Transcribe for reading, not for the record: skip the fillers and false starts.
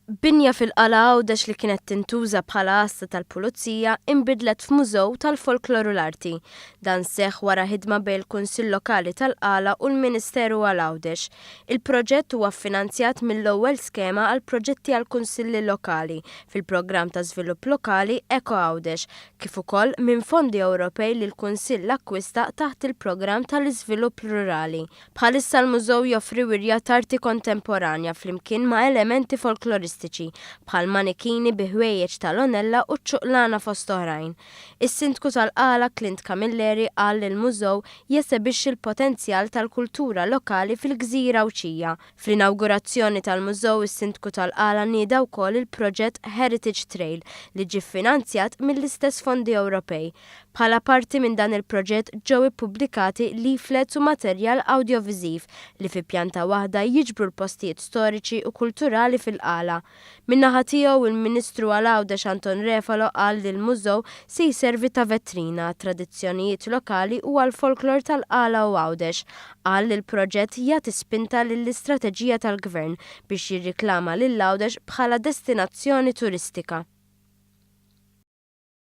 Binja fil-Qala Għawdex li kienet tintuża bħala għassa tal-Pulizija inbidlet f'mużew tal-folklor u l-arti. Dan seħħ wara ħidma bejn il-Kunsill Lokali tal-Qala u l-Ministeru għal Għawdex. Il-proġett huwa ffinanzjat mill-ewwel skema għal proġetti għall-Kunsilli Lokali fil-Programm ta' Żvilupp Lokali Eko Għawdex kif ukoll minn fondi Ewropej li l-Kunsill akkwista taħt il-Programm tal-Iżvilupp Rurali. Bħalissa l-mużew joffri wirja t'arti kontemporanja flimkien ma' elementi folkloristiċi bħal manikini bi ħwejjeġ tal-Onella u ċ-ċuqlana fost oħrajn. Is-Sindku tal-Qala Clint Camilleri qal li l-mużew jesebixxi l-potenzjal tal-kultura lokali fil-gżira Għawdxija. Fl-inawgurazzjoni tal-mużew is-Sindku tal-Qala nieda wkoll il-proġett Heritage Trail li ġie ffinanzjat mill-istess fondi Ewropej. Bħala parti minn dan il-proġett ġew ippubblikati leaflets u materjal awdjoviżiv li fi pjanta waħda jiġbru l-postijiet storiċi u kulturali fil-Qala. Min-naħa tiegħu, il-Ministru għal Għawdex Anton Refalo qal li l-mużew se jservi ta' vetrina għat-tradizzjonijiet lokali u għall-folklor tal-Qala u Għawdex. Qal li l-proġett jagħti spinta lill-istrateġija tal-Gvern biex jirriklama lil Għawdex bħala destinazzjoni turistika.